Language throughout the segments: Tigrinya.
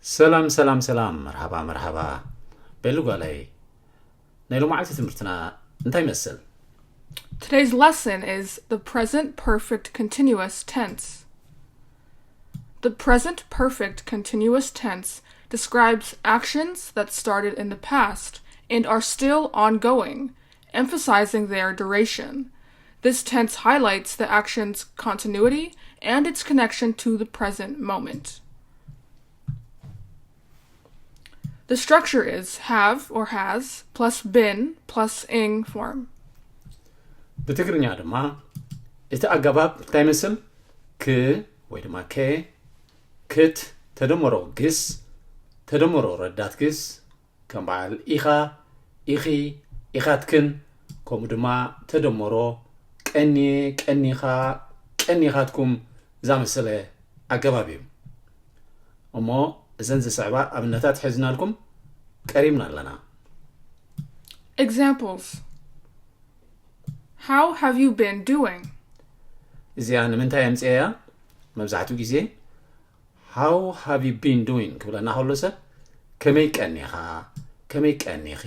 ሰላም ሰላም ሰላም፣ መርሃባ መርሃባ። ቤሉ ጓለይ፣ ናይ ሎማዓልቲ ትምህርትና እንታይ ይመስል? Today's lesson is the present perfect continuous tense. The present perfect continuous tense describes actions that started in the past and are still ongoing, emphasizing their duration. This tense highlights the action's continuity and its connection to the present moment. The structure is have or has plus been plus ing form. ብትግርኛ ድማ እቲ ኣገባብ እንታይ ይመስል? ክ ወይ ድማ ከ፣ ክት፣ ተደመሮ ግስ፣ ተደመሮ ረዳት ግስ፣ ከም በዓል ኢኻ፣ ኢኺ፣ ኢኻትክን፣ ከምኡ ድማ ተደመሮ ቀንየ፣ ቀኒኻ፣ ቀኒኻትኩም ዝኣመሰለ ኣገባብ እዩ። እሞ እዘን ዝስዕባ ኣብነታት ሒዝናልኩም ቀሪብና ኣለና። Examples. How have you been doing? እዚኣ ንምንታይ ኣምፅኤያ? መብዛሕትኡ ግዜ how have you been doing ክብለና ከሎ ሰብ ከመይ ቀኒኻ፣ ከመይ ቀኒኺ፣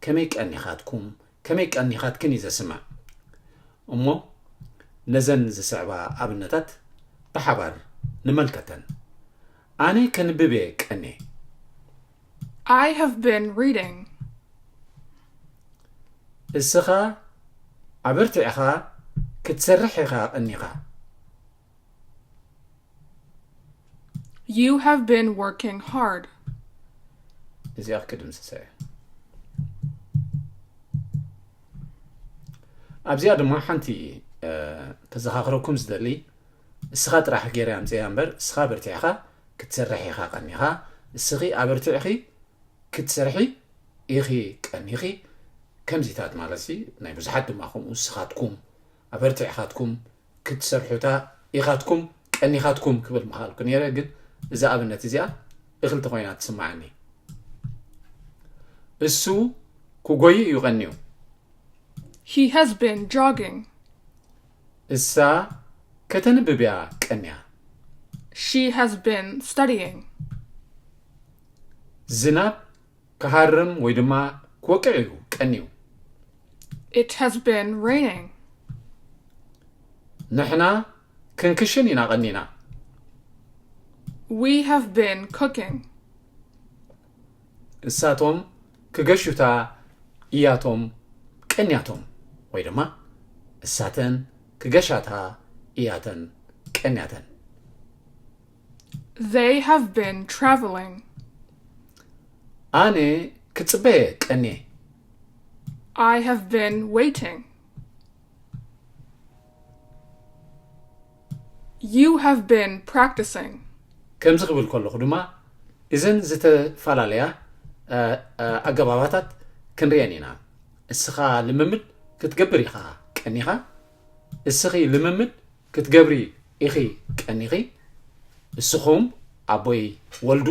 ከመይ ቀኒኻትኩም፣ ከመይ ቀኒኻትክን እዩ ዘስምዕ። እሞ ነዘን ዝስዕባ ኣብነታት ብሓባር ንመልከተን። ኣነ ከንብብ እየ ቀንየ። I have been reading. እስኻ ኣበርቲዕኻ ክትሰርሕ ኢኻ ቀኒኻ። You have been working hard. እዚኣ ክድምስሰ እየ። ኣብዚኣ ድማ ሓንቲ እ፣ ከዘኻኽረኩም ዝደሊ፣ እስኻ ጥራሕ ገይረ ኣምፅያ እምበር፣ እስኻ በርቲዕኻ ክትሰርሕ ኢኻ ቀኒኻ፣ እስኺ ኣበርቲዕኺ ክትሰርሒ ኢኺ ቀኒኺ። ከምዚታት ማለት ሲ ናይ ብዙሓት ድማ ከምኡ፣ እስኻትኩም ኣበርቲዕኻትኩም ክትሰርሑታ ኢኻትኩም ቀኒኻትኩም ክብል ምኻልኩ ነይረ፣ ግን እዛ ኣብነት እዚኣ እኽልቲ ኮይና ትስምዓኒ። እሱ ክጎይ እዩ ቀንዩ። He has been jogging. እሳ ከተንብብ እያ ቀንያ። She has been studying. ዝናብ ክሃርም ወይ ድማ ክወቅዕ እዩ ቀንዩ። It has been raining. ንሕና ክንክሽን ኢና ቀኒና። We have been cooking. እሳቶም ክገሹታ እያቶም ቀንያቶም፣ ወይ ድማ እሳተን ክገሻታ እያተን ቀንያተን። They have been traveling. ኣነ ክጽበየ ቀንየ። I have been waiting. You have been practicing. ከምዚ ክብል ከለኹ ድማ እዘን ዝተፈላለያ እ፣ እ፣ ኣገባባታት ክንሪአን ኢና። እስኻ ልምምድ ክትገብር ኢኻ ቀኒኻ። እስኺ ልምምድ ክትገብሪ ኢኺ ቀኒኺ። እስኹም ኣቦይ ወልዱ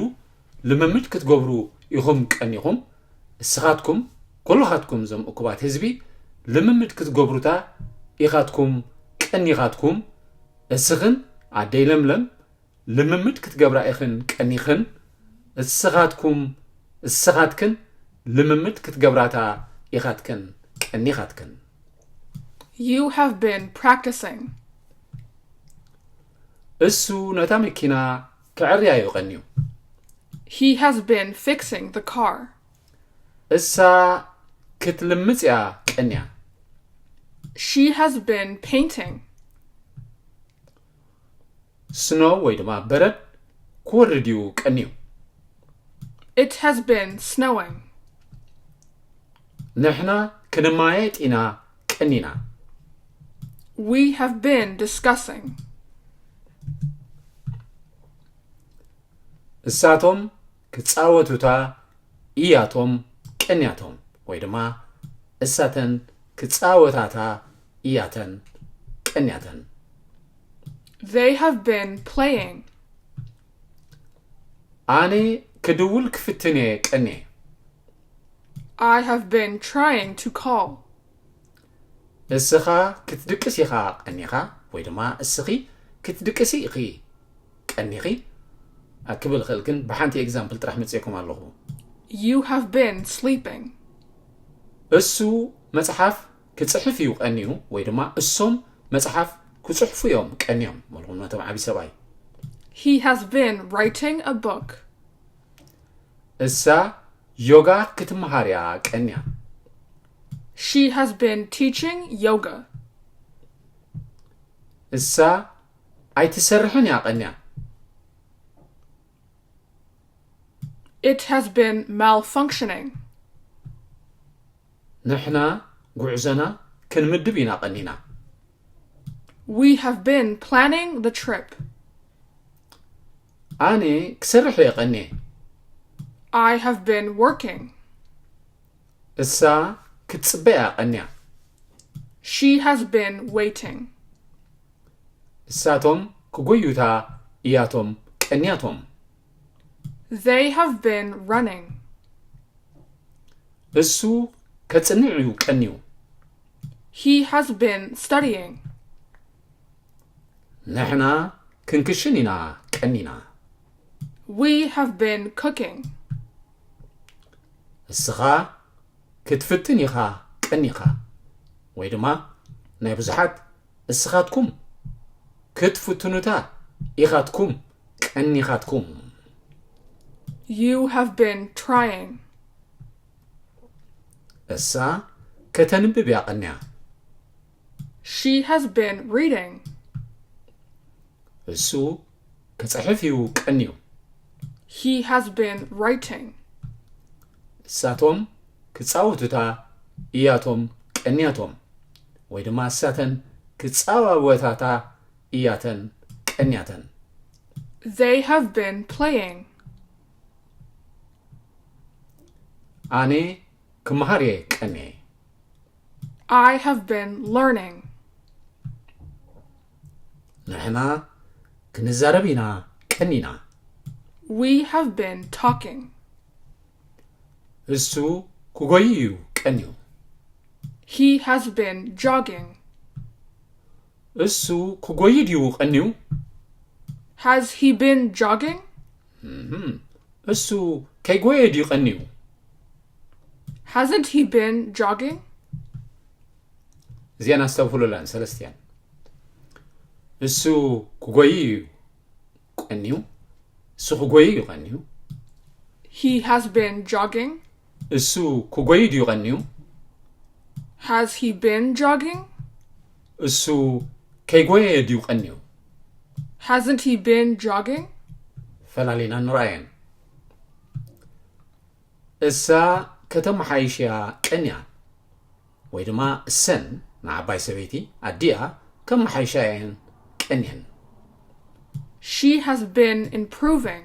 ልምምድ ክትገብሩ ኢኹም ቀኒኹም። እስኻትኩም ኩልኻትኩም እዞም እኩባት ህዝቢ ልምምድ ክትገብሩታ ኢኻትኩም ቀኒኻትኩም። እስኽን ኣደይ ለምለም ልምምድ ክትገብራ ኢኽን ቀኒኽን። እስኻትኩም እስኻትክን ልምምድ ክትገብራታ ኢኻትክን ቀኒኻትክን። You have been practicing. እሱ ነታ መኪና ክዕርያ እዩ ቀንዩ። He has been fixing the car. እሳ ክትልምጽ እያ ቀንያ። She has been painting. ስኖ ወይ ድማ በረድ ክወርድ እዩ ቀንዩ። It has been snowing. ንሕና ክንማየጥ ኢና ቀኒና። We have been discussing. እሳቶም ክጻወቱታ እያቶም ቀንያቶም፣ ወይ ድማ እሳተን ክጻወታታ እያተን ቀንያተን። They have been playing. ኣነ ክድውል ክፍትን እየ ቀንየ። I have been trying to call. እስኻ ክትድቅስ ኢኻ ቀኒኻ፣ ወይ ድማ እስኺ ክትድቅሲ ኢኺ ቀኒኺ። ክብል እኽእል፣ ግን ብሓንቲ ኤግዛምፕል ጥራሕ መፅኤኩም ኣለኹ። You have been sleeping. እሱ መፅሓፍ ክፅሕፍ እዩ ቀንዩ፣ ወይ ድማ እሶም መፅሓፍ ክፅሕፉ እዮም ቀንዮም፣ መልኩም ነቶም ዓብዪ ሰብኣይ። He has been writing a book. እሳ ዮጋ ክትመሃር እያ ቀንያ። She has been teaching yoga. እሳ ኣይትሰርሕን እያ ቀንያ። It has been malfunctioning. ንሕና ጉዕዞና ክንምድብ ኢና ቀኒና። We have been planning the trip. ኣነ ክሰርሕ እየ ቀንየ። I have been working. እሳ ክትፅበ እያ ቀንያ። She has been waiting. እሳቶም ክጎዩታ እያቶም ቀንያቶም። They have been running. እሱ ከፅንዕ እዩ ቀንዩ። He has been studying. ንሕና ክንክሽን ኢና ቀኒና። We have been cooking. እስኻ ክትፍትን ኢኻ ቀኒኻ፣ ወይ ድማ ናይ ብዙሓት እስኻትኩም ክትፍትኑታ ኢኻትኩም ቀኒኻትኩም። You have been trying. እሳ ከተንብብ እያ ቀንያ። She has been reading. እሱ ክፅሕፍ እዩ ቀንዩ። He has been writing. እሳቶም ክፃወቱታ እያቶም ቀንያቶም፣ ወይ ድማ እሳተን ክፃዋወታታ እያተን ቀንያተን። They have been playing. ኣነ ክመሃር እየ ቀንየ። I have been learning. ንሕና ክንዛረብ ኢና ቀኒና። We have been talking. እሱ ክጎይ እዩ ቀንዩ። He has been jogging. እሱ ክጎይ ድዩ ቀንዩ? Has he been jogging? እሱ ከይጎየ ድዩ ቀንዩ? Hasn't he been jogging? እዚኣን ኣስተብህሉለን ሰለስቲኣን። እሱ ክጎይ እዩ ቀንዩ። እሱ ክጎይ እዩ ቀንዩ። He has been jogging. እሱ ክጎይ ድዩ ቀንዩ? Has he been jogging? እሱ ከይጎየ ድዩ ቀንዩ? Hasn't he been jogging? ፈላሊና ንረኣየን። እሳ ከተመሓይሽ እያ ቀንያ፣ ወይ ድማ እሰን ንዓባይ ሰበይቲ ኣዲኣ ከመሓይሻ እየን ቀንየን። She has been improving.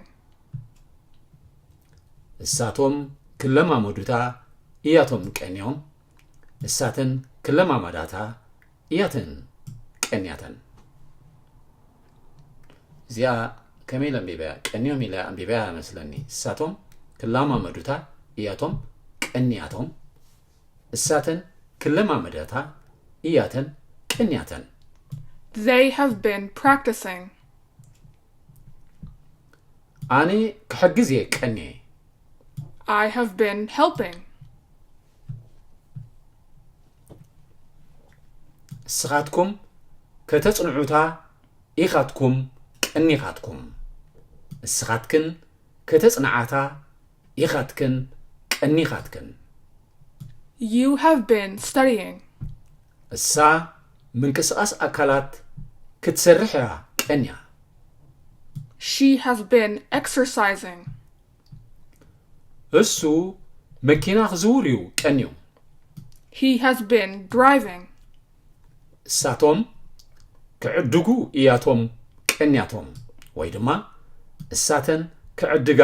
እሳቶም ክለማመዱታ እያቶም ቀንዮም፣ እሳተን ክለማመዳታ እያተን ቀንያተን። እዚኣ ከመይ ኢለ ኣንቢበያ? ቀንዮም ኢለ ኣንቢበያ መስለኒ። እሳቶም ክለማመዱታ እያቶም ቀንያቶም፣ እሳተን ክለማመዳታ እያተን ቀንያተን። They have been practicing. ኣነ ክሕግዝ እየ ቀንየ። I have been helping. እስኻትኩም ከተጽንዑታ ኢኻትኩም ቀኒኻትኩም። እስኻትክን ከተጽንዓታ ኢኻትክን ቀኒኻትክን። You have been studying. እሳ ምንቅስቓስ ኣካላት ክትሰርሕ እያ ቀንያ። She has been exercising. እሱ መኪና ክዝውር እዩ ቀንዩ። He has been driving. እሳቶም ክዕድጉ እያቶም ቀንያቶም፣ ወይ ድማ እሳተን ክዕድጋ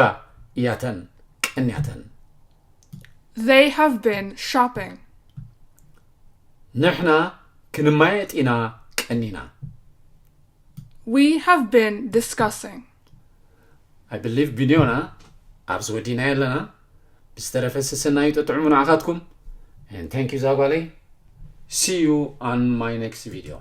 እያተን ቀንያተን። They have been shopping. ንሕና ክንማየጥ ኢና ቀኒና። We have been discussing. I believe ቪድዮና ኣብዚ ወዲና ኣለና። ብዝተረፈ ሰሰናዩ ጥዑም ንዓኻትኩም። And thank you ዛጓለይ። See you on my next video.